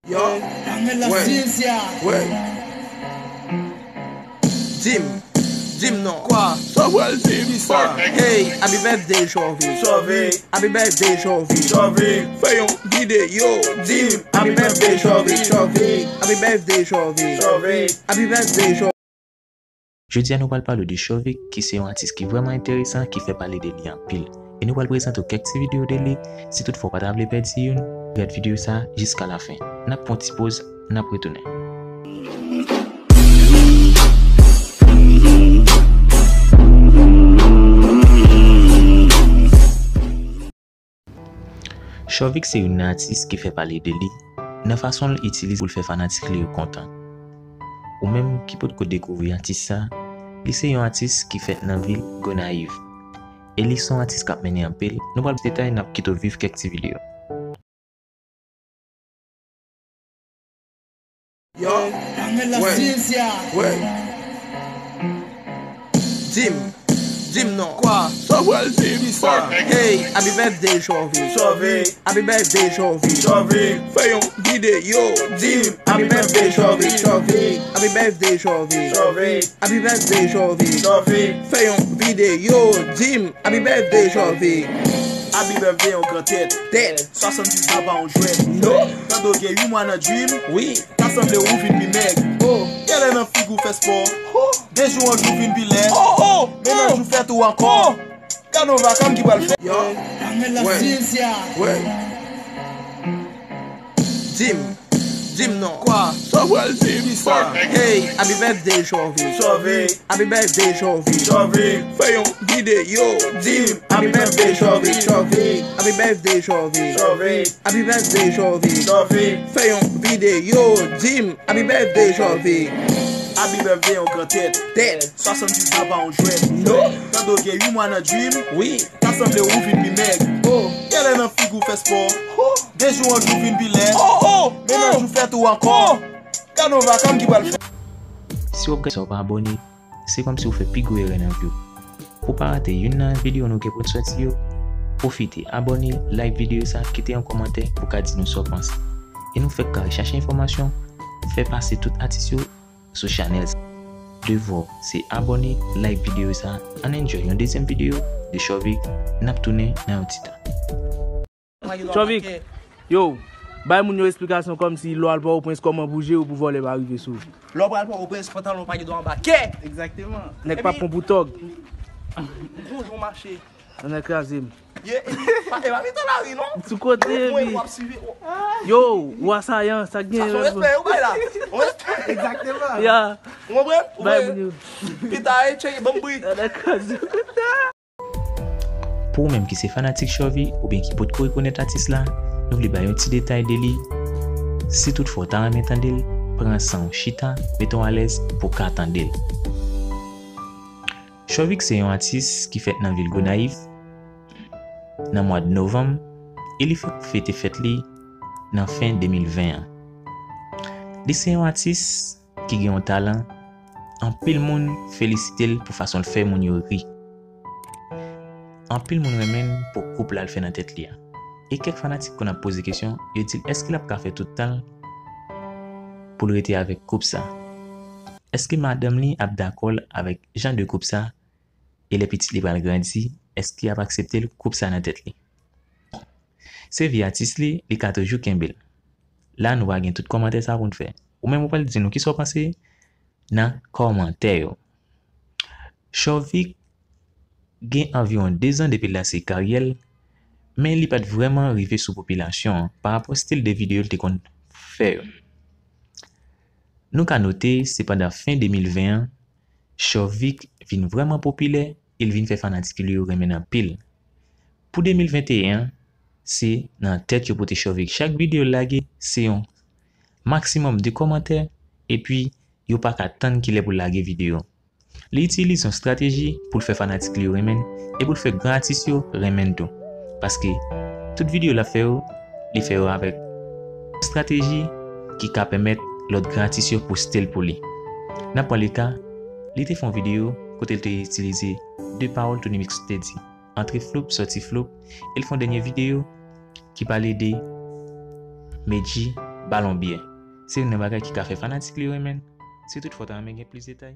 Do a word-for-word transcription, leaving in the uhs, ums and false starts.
Yo, wè, wè. Di m, di m non. Kwa? Sa w pral di m? Kisa? Hey, happy birthday, Chovik. Chovik. Happy birthday, Chovik. Chovik. Fè yon videyo, di m. Happy birthday, Chovik. Chovik. Happy birthday, Chovik. Chovik. Happy birthday, Chovik. Jodi a, nou pral pale w de Chovik, ki se yon atis ki vrèman enteresan, ki fè pale de li anpil. E nou pral prezante w kèk ti videyo de li. Si toutfwa w pa ta vle pèdi youn, gad videyo sa a jiska lafen. N ap pran yon ti poz, n ap retounen. Chovik se youn nan atis ki fè pale de li nan fason l itilize pou l fè fanatik li yo kontan. Ou menm ki potko dekouvri atis sa, li se yon atis ki fèt nan vil Gonayiv. E li se yon atis k ap mennen anpil. Nou pral detay, n ap kite w viv kèk ti videyo. Yo, wè, wè. Di m, di m non. Kwa? Sa w pral di m? Kisa? Hey, happy birthday, Chovik. Chovik. Happy birthday, Chovik. Chovik. Fè yon videyo, di m. Happy birthday, Chovik. Chovik. Happy birthday, Chovik. Chovik. Happy birthday, Chovik. Chovik. Fè yon videyo, di m. Happy birthday, Chovik. Happy birthday, yon gran tèt. Tèt. Swasanndiz an pa yon jwèt. No. Tande w gen uit mwa nan dream. Wi. Ta sanble ou vin pi mèg. Oh. Genlè nan figi w fè spò. Oh. De jou an jou vin pi lèd. Oh, oh. Mennaj ou fèt ou ankò. Oh. Gad yon vakam ki pral fèt. Yo, wè, wè. Di m, di m non. Kwa? Sa w pral di m? Kisa? Hey, happy birthday, Chovik. Chovik. Happy birthday, Chovik. Chovik. Fè yon videyo, di m. Happy birthday, Chovik. Chovik. Happy birthday, Chovik. Chovik. Happy birthday, Chovik. Chovik. Fè yon videyo, di m. Happy birthday, Chovik. Happy birthday, yon gran tèt. Tèt. Swasanndiz an pa yon jwèt. No. Tande w gen uit mwa nan dream. Wi. Ta sanble ou vin pi mèg. Oh. Genlè nan figi w fè spò. Oh. De jou an jou vin pi lèd. Oh, oh. Mennaj ou fèt ou ankò. Oh. Gad yon vakam ki pral fèt. Si w ap gade sa w pa abòne, se kòmsi w fè pi gwo erè nan vi w. Pou w pa rate youn nan videyo nou gen pou n sòti yo, pwofite abòne, like videyo sa, kite yon kòmantè pou w ka di nou sa w panse. E nou fèk ka rechache enfòmasyon, fè pase tout atis yo sou chanèl sa. Devwa w se abòne, like videyo sa, ann enjoy yon dezyèm videyo de Chovik, n ap tounen nan yon ti tan. Chovik, yo, bay moun yo esplikasyon kòmsi lè w al Pòtoprens kòman pou jere w pou vòlè pa rive sou ou. Lè w pral Pòtoprens, pantalon pa gen dwa anba kè. Egzakteman. Nèg pa pran pou tòg. Gon jan w mache. Nèg kraze m. Ye, e pa, e pa mitan lari non. Sou kote, mwen, epi w ap swive. Yo, ou asayan, sa k gen. Sa se yon respè ou bay la. Yon respè. Egzakteman. Ya. Ou konprann? Bay moun yo. Pita e tcheke, ban m bri. Nèg kraze m. Pou ou menm ki se fanatik Chovik oubyen ki potko rekonèt atis la, nou vle bay yon ti detay de li. Si toutfwa w ta renmen tande l, pran san w, chita, mete w alèz pou w ka tande l. Chovik se yon atis ki fèt nan vil Gonayiv nan mwa novanm e li fèk fete fèt li nan fen de mil ven an. Li se yon atis ki gen yon talan, anpil moun felisite l pou fason l fè moun yo ri. Anpil moun renmen l pou koup la l fè nan tèt li a. E kèk fanatik konn ap poze kesyon, yo di l èske l ap ka fè tout tan l pou l rete avèk koup sa? Èske madanm li ap dakò l avèk jan de koup sa? E lè pitit li pral grandi, èske y ap aksepte l koup sa nan tèt li? Se vi atis li, li ka toujou kenbe l. La, nou va gen tout kòmantè sa pou n fè. Ou menm ou pral di nou kisa w panse nan kòmantè yo. Chovik gen anviwon dezan depi l lanse karyè l, men li pa t vrèman rive sou popilasyon an parapò stil de videyo l te konn fè yo. Nou ka note, se pandan fen de mil ven an, Chovik vin vrèman popilè e l vin fè fanatik li yo renmen l anpil. Pou de mil venteyen an, se nan tèt yo pote Chovik. Chak videyo l lage, se yon maksimòm de kòmantè, epi yo pa ka tann kilè pou l lage videyo. Li itilize yon estrateji pou l fè fanatik li yo renmen l e pou l fè gran atis yo renmen l tou. Paske tout videyo l ap fè yo, li fè yo avèk yon estrateji ki ka pèmèt lòt gran atis yo poste l pou li. N ap pran le ka, li te fè yon videyo kote l te itilize de pawòl Tony Mix te di, antre floup, sòti floup, e l fè yon dènye videyo ki pale de Medjy balon byen. Se youn nan bagay ki ka fè fanatik li renmen l. Si toutfwa w ta renmen gen plis detay,